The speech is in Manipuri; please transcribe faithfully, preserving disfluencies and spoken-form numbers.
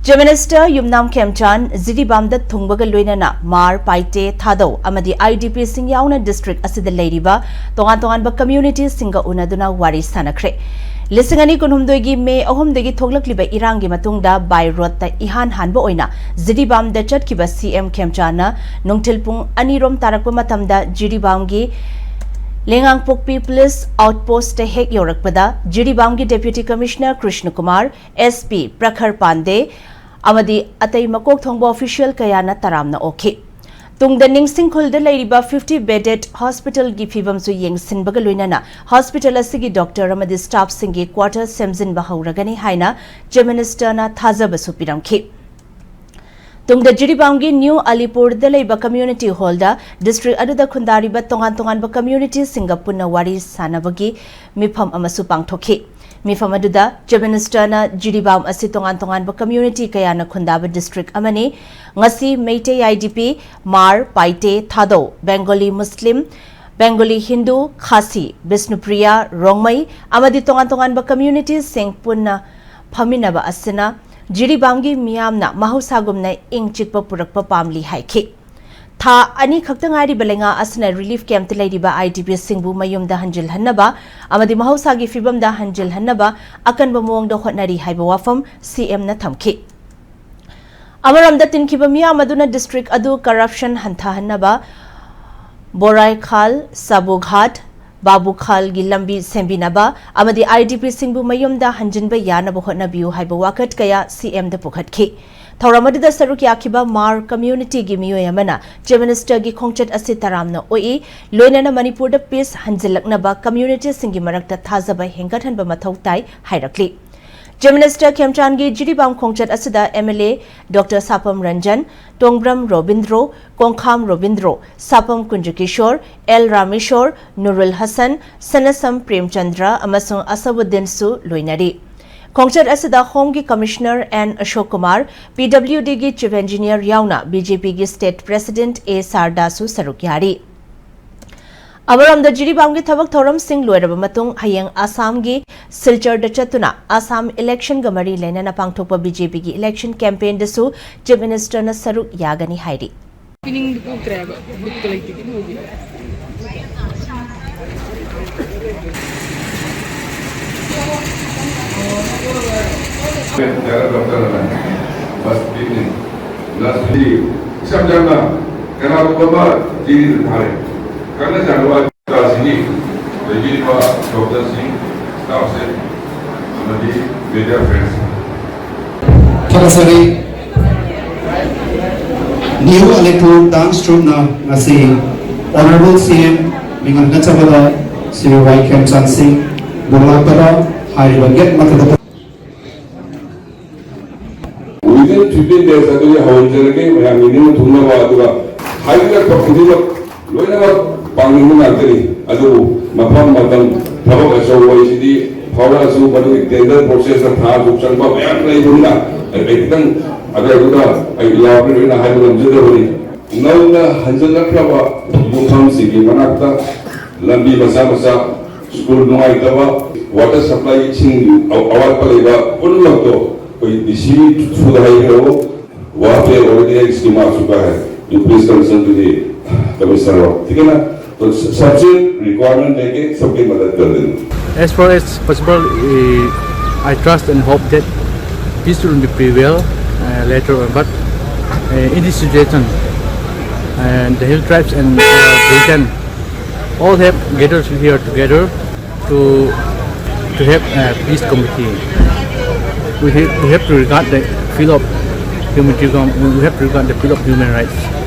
Chief Minister ꯌꯨꯝꯅꯥꯝ ꯈꯦꯝꯆꯥꯟ ꯖꯤꯔꯤꯕꯥꯝꯗ ꯊꯨꯡꯕꯒ ꯂꯣꯏꯅꯅ ꯃꯥꯔ, ꯄꯥꯏꯇꯦ, ꯊꯥꯗꯧ ꯑꯃꯗꯤ IDPꯁꯤꯡ ꯌꯥꯎꯅ district ꯑꯁꯤꯗ ꯂꯩꯔꯤꯕ ꯇꯣꯉꯥꯟ ꯇꯣꯉꯥꯟꯕ communityꯁꯤꯡꯒ ꯎꯅꯗꯨꯅ ꯋꯥꯔꯤ ꯁꯥꯟꯅꯈ꯭ꯔꯦ꯫ ꯂꯤꯁꯤꯡ ꯑꯅꯤ ꯀꯨꯟꯍꯨꯝꯗꯣꯏꯒꯤ ꯃꯦ ꯑꯍꯨꯝꯗꯒꯤ ꯊꯣꯛꯂꯛꯂꯤꯕ ꯏꯔꯥꯡꯒꯤ ꯃꯇꯨꯡꯗ by roadꯇ ꯏꯍꯥꯟ ꯍꯥꯟꯕ ꯑꯣꯏꯅ ꯖꯤꯔꯤꯕꯥꯝꯗ ꯆꯠꯈꯤꯕ CM ꯈꯦꯝꯆꯥꯟꯅ ꯅꯨꯡꯊꯤꯜ ꯄꯨꯡ ꯑꯅꯤꯔꯣꯝ ꯇꯥꯔꯛꯄ ꯃꯇꯝꯗ ꯖꯤꯔꯤꯕꯥꯝꯒꯤ ꯂꯩꯉꯥꯡꯄꯣꯛꯄꯤ police outpostꯇ ꯍꯦꯛ ꯌꯧꯔꯛꯄꯗ ꯖꯤꯔꯤꯕꯥꯝꯒꯤ Deputy Commissioner Krishna Kumar, SP ꯄ꯭ꯔꯈꯔ ꯄꯥꯟꯗꯦ ꯑꯃꯗꯤ ꯑꯇꯩ ꯃꯀꯣꯛ ꯊꯣꯡꯕ official ꯀꯌꯥꯅ ꯇꯔꯥꯝꯅ ꯑꯣꯛꯈꯤ꯫ ꯇꯨꯡꯗ ꯅꯤꯡꯁꯤꯡꯈꯨꯜꯗ ꯂꯩꯔꯤꯕ fifty bedded hospitalꯒꯤ ꯐꯤꯕꯝꯁꯨ ꯌꯦꯡꯁꯤꯟꯕꯒ ꯂꯣꯏꯅꯅ hospital ꯑꯁꯤꯒꯤ doctor ꯑꯃꯗꯤ staffꯁꯤꯡꯒꯤ quarter ꯁꯦꯝꯖꯤꯟꯕ ꯍꯧꯔꯒꯅꯤ ꯍꯥꯏꯅ Chief Ministerꯅ ꯊꯥꯖꯕꯁꯨ ꯄꯤꯔꯝꯈꯤ꯫ ꯇꯨꯡꯗ ꯖꯤꯔꯤꯕꯥꯝꯒꯤ New ꯑꯂꯤꯄꯨꯔꯗ ꯂꯩꯕ community hallꯗ district ꯑꯗꯨꯗ ꯈꯨꯟꯗꯥꯔꯤꯕ ꯇꯣꯉꯥꯟ ꯇꯣꯉꯥꯟꯕ communityꯁꯤꯡꯒ ꯄꯨꯟꯅ ꯋꯥꯔꯤ ꯁꯥꯟꯅꯕꯒꯤ ꯃꯤꯐꯝ ꯑꯃꯁꯨ ꯄꯥꯡꯊꯣꯛꯈꯤ꯫ ꯃꯤꯐꯝ ꯑꯗꯨꯗ Chief Ministerꯅ ꯖꯤꯔꯤꯕꯥꯝ ꯑꯁꯤ ꯇꯣꯉꯥꯟ ꯇꯣꯉꯥꯟꯕ community ꯀꯌꯥꯅ ꯈꯨꯟꯗꯥꯕ district ꯑꯃꯅꯤ꯫ ꯉꯁꯤ ꯃꯩꯇꯩ IDP, ꯃꯥꯔ, ꯄꯥꯏꯇꯦ, ꯊꯥꯗꯧ, Bengali Muslim, Bengali Hindu, ꯈꯥꯁꯤ, ꯕꯤꯁꯅꯨꯄ꯭ꯔꯤꯌꯥ, ꯔꯣꯡꯃꯩ ꯑꯃꯗꯤ ꯇꯣꯉꯥꯟ ꯇꯣꯉꯥꯟꯕ communityꯁꯤꯡ ꯄꯨꯟꯅ ꯐꯝꯃꯤꯟꯅꯕ ꯑꯁꯤꯅ ꯖꯤꯔꯤꯕꯥꯝꯒꯤ ꯃꯤꯌꯥꯝꯅ ꯃꯍꯧꯁꯥꯒꯨꯝꯅ ꯏꯪ ꯆꯤꯛꯄ ꯄꯨꯔꯛꯄ ꯄꯥꯝꯂꯤ ꯍꯥꯏꯈꯤ꯫ ꯊꯥ ꯑꯅꯤ ꯈꯛꯇ ꯉꯥꯏꯔꯤꯕ ꯂꯩꯉꯥꯛ ꯑꯁꯤꯅ relief campꯇ ꯂꯩꯔꯤꯕ IDPꯁꯤꯡꯕꯨ ꯃꯌꯨꯝꯗ ꯍꯟꯖꯤꯜꯍꯟꯅꯕ ꯑꯃꯗꯤ ꯃꯍꯧꯁꯥꯒꯤ ꯐꯤꯕꯝꯗ ꯍꯟꯖꯤꯜꯍꯟꯅꯕ ꯑꯀꯟꯕ ꯃꯑꯣꯡꯗ ꯍꯣꯠꯅꯔꯤ ꯍꯥꯏꯕ ꯋꯥꯐꯝ CMꯅ ꯊꯝꯈꯤ꯫ ꯑꯃꯔꯣꯝꯗ ꯇꯤꯟꯈꯤꯕ ꯃꯤꯌꯥꯝ ꯑꯗꯨꯅ district ꯑꯗꯨ corruption ꯍꯟꯊꯍꯟꯅꯕ, ꯕꯣꯔꯥꯏꯈꯥꯜ, ꯁꯥꯕꯨꯘꯥꯠ, ꯕꯥꯕꯨꯈꯥꯜꯒꯤ ꯂꯝꯕꯤ ꯁꯦꯝꯕꯤꯅꯕ ꯑꯃꯗꯤ IDPꯁꯤꯡꯕꯨ ꯃꯌꯨꯝꯗ ꯍꯟꯖꯤꯟꯕ ꯌꯥꯅꯕ ꯍꯣꯠꯅꯕꯤꯌꯨ ꯍꯥꯏꯕ ꯋꯥꯀꯠ ꯀꯌꯥ CMꯗ ꯄꯨꯈꯠꯈꯤ꯫ ꯊꯧꯔꯝ ꯑꯗꯨꯗ ꯁꯔꯨꯛ ꯌꯥꯈꯤꯕ ꯃꯥꯔ communityꯒꯤ ꯃꯤꯑꯣꯏ ꯑꯃꯅ Chief Ministerꯒꯤ ꯈꯣꯡꯆꯠ ꯑꯁꯤ ꯇꯔꯥꯝꯅ ꯑꯣꯛꯏ, ꯂꯣꯏꯅꯅ ꯃꯅꯤꯄꯨꯔꯗ peace ꯍꯟꯖꯤꯜꯂꯛꯅꯕ communityꯁꯤꯡꯒꯤ ꯃꯔꯛꯇ ꯊꯥꯖꯕ ꯍꯦꯟꯒꯠꯍꯟꯕ ꯃꯊꯧ ꯇꯥꯏ ꯍꯥꯏꯔꯛꯂꯤ꯫ Chief Minister ꯈꯦꯝꯆꯥꯟꯒꯤ ꯖꯤꯔꯤꯕꯥꯝ ꯈꯣꯡꯆꯠ ꯑꯁꯤꯗ MLA Doctor ꯁꯥꯄꯝ ꯔꯟꯖꯟ, ꯇꯣꯡꯕ꯭ꯔꯝ ꯔꯣꯕꯤꯟꯗ꯭ꯔꯣ, ꯀꯣꯡꯈꯥꯝ ꯔꯣꯕꯤꯟꯗ꯭ꯔꯣ, ꯁꯥꯄꯝ ꯀꯨꯟꯖꯀꯤꯁꯣꯔ, ꯑꯦꯜ ꯔꯥꯃꯦꯁꯣꯔ, ꯅꯨꯔꯨꯜ ꯍꯁꯟ, ꯁꯅꯁꯝ ꯄ꯭ꯔꯦꯝꯆꯟꯗ꯭ꯔ ꯑꯃꯁꯨꯡ ꯑꯁꯕꯨꯗꯗꯤꯟꯁꯨ ꯂꯣꯏꯅꯔꯤ꯫ ꯈꯣꯡꯆꯠ ꯑꯁꯤꯗ Homeꯒꯤ Commissioner N ꯑꯁꯣꯛ ꯀꯨꯃꯥꯔ, PWDꯒꯤ Chief Engineer ꯌꯥꯎꯅ BJPꯒꯤ State President A ꯁꯥꯔꯗꯥꯁꯨ ꯁꯔꯨꯛ ꯌꯥꯔꯤ꯫ ꯑꯃꯔꯣꯝꯗ ꯖꯤꯔꯤꯕꯥꯝꯒꯤ ꯊꯕꯛ ꯊꯧꯔꯝꯁꯤꯡ ꯂꯣꯏꯔꯕ ꯃꯇꯨꯡ ꯍꯌꯦꯡ ꯑꯁꯥꯝꯒꯤ ꯁꯤꯜꯆꯔꯗ ꯆꯠꯇꯨꯅ ꯑꯁꯥꯝ ꯏꯂꯦꯛꯁꯟꯒ ꯃꯔꯤ ꯂꯩꯅꯅ ꯄꯥꯡꯊꯣꯛꯄ ꯕꯤ ꯖꯦ ꯄꯤꯒꯤ ꯏꯂꯦꯛꯁꯟ ꯀꯦꯝꯄꯦꯟꯗꯁꯨ ꯆꯤꯐ ꯃꯤꯅꯤꯁꯇꯔꯅ ꯁꯔꯨꯛ ꯌꯥꯒꯅꯤ ꯍꯥꯏꯔꯤ꯫ ꯄꯤꯅꯤꯡꯕ ꯄꯣꯛꯇ꯭ꯔꯦꯕ, ꯕꯤꯠꯀ ꯂꯩꯇꯦ ꯀꯩꯅꯣ ꯍꯧꯖꯤꯛ꯫ ꯄꯦꯔꯥ ꯗꯣꯛꯇꯔ ꯑꯃ, ꯕꯁ ꯄꯤꯛꯅꯤꯛ, ꯅꯔꯁꯔꯤ, ꯏꯁꯝ ꯁꯝꯅ ꯀꯅꯥꯒꯨꯝꯕ ꯑꯃ ꯖꯤꯔꯤꯗ ꯊꯥꯔꯦ, ꯈꯪꯅ ꯆꯥꯟꯅꯕ ꯑꯁꯤꯒꯤ ꯂꯩꯕꯤꯔꯤꯕ ꯗꯣꯛꯇꯔꯁꯤꯡ, ꯁ꯭ꯇꯥꯐꯁꯤꯡ ꯑꯃꯗꯤ ꯃꯦꯗꯤꯌꯥ ꯐ꯭ꯔꯦꯟꯁ꯫ ꯊꯥꯒꯠꯆꯔꯤ꯫ New Alipur Dance Troupe ꯅ ꯉꯁꯤ Honourable C M ꯃꯤꯡ ꯈꯠꯆꯕꯗ ꯁ꯭ꯔꯤ ꯋꯥꯏ ꯈꯦꯝꯆꯥꯟ ꯁꯤꯡ ꯂꯥꯛꯄꯗ ꯍꯥꯏꯔꯤꯕ ꯒꯦꯠ ꯃꯊꯛꯇ Within fifteen days ꯑꯗꯨꯒꯤ ꯍꯧꯍꯟꯖꯔꯒꯦ, ꯃꯌꯥꯝꯒꯤ ꯅꯤꯡꯕ ꯊꯨꯡꯅꯕ꯫ ꯑꯗꯨꯒ ꯍꯥꯏꯕꯤꯔꯛꯄ ꯈꯨꯗꯤꯡꯃꯛ ꯂꯣꯏꯅꯃꯛ ꯄꯥꯡꯅꯤꯡꯕ ꯉꯥꯛꯇꯅꯤ꯫ ꯑꯗꯨꯕꯨ ꯃꯐꯝ, ꯃꯇꯝ, ꯊꯕꯛ ꯑꯆꯧꯕ ꯍꯥꯏꯁꯤꯗꯤ ꯐꯥꯎꯔꯛꯑꯁꯨ, ꯃꯗꯨꯒꯤ tender process ꯇ ꯊꯥ ꯑꯁꯨꯛ ꯆꯪꯕ ꯃꯌꯥꯝ ꯂꯩꯕꯅꯤꯅ, ꯑꯩ ꯈꯤꯇꯪ ꯑꯗꯨꯗ ꯑꯩ ꯌꯥꯎꯕꯅꯤꯅ ꯍꯥꯏꯕ ꯉꯝꯖꯗꯕꯅꯤ꯫ ꯅꯧꯅ ꯍꯟꯖꯤꯜꯂꯛꯈ꯭ꯔꯕ ꯌꯨꯝꯐꯝꯁꯤꯡꯒꯤ ꯃꯅꯥꯛꯇ ꯂꯝꯕꯤ ꯃꯆꯥ ꯃꯆꯥ, ꯁ꯭ꯀꯨꯜ ꯅꯨꯡꯉꯥꯏꯇꯕ, ꯋꯥꯇꯔ ꯁꯄ꯭ꯂꯥꯏ ꯏꯁꯤꯡ ꯑꯋꯥꯠꯄ ꯂꯩꯕ ꯄꯨꯝꯅꯃꯛꯇꯣ ꯑꯩꯈꯣꯏ ꯗꯤ ꯁꯤ ꯊ꯭ꯔꯨꯗ ꯍꯥꯏꯈ꯭ꯔꯣ꯫ What they already have scheme out to buy, you please consult with the commissioner of, ठीक है ना? तो सबसे रिक्वायरमेंट लेके सबकी मदद कर देना। As far as possible, eh, I trust and hope that peace will prevail, uh, later on. But, uh, in this situation, and the hill tribes and, uh, Britain all have gathered here together to, to have a peace committee. We have, we have to regard the field of humanity, we have to regard the field of human rights.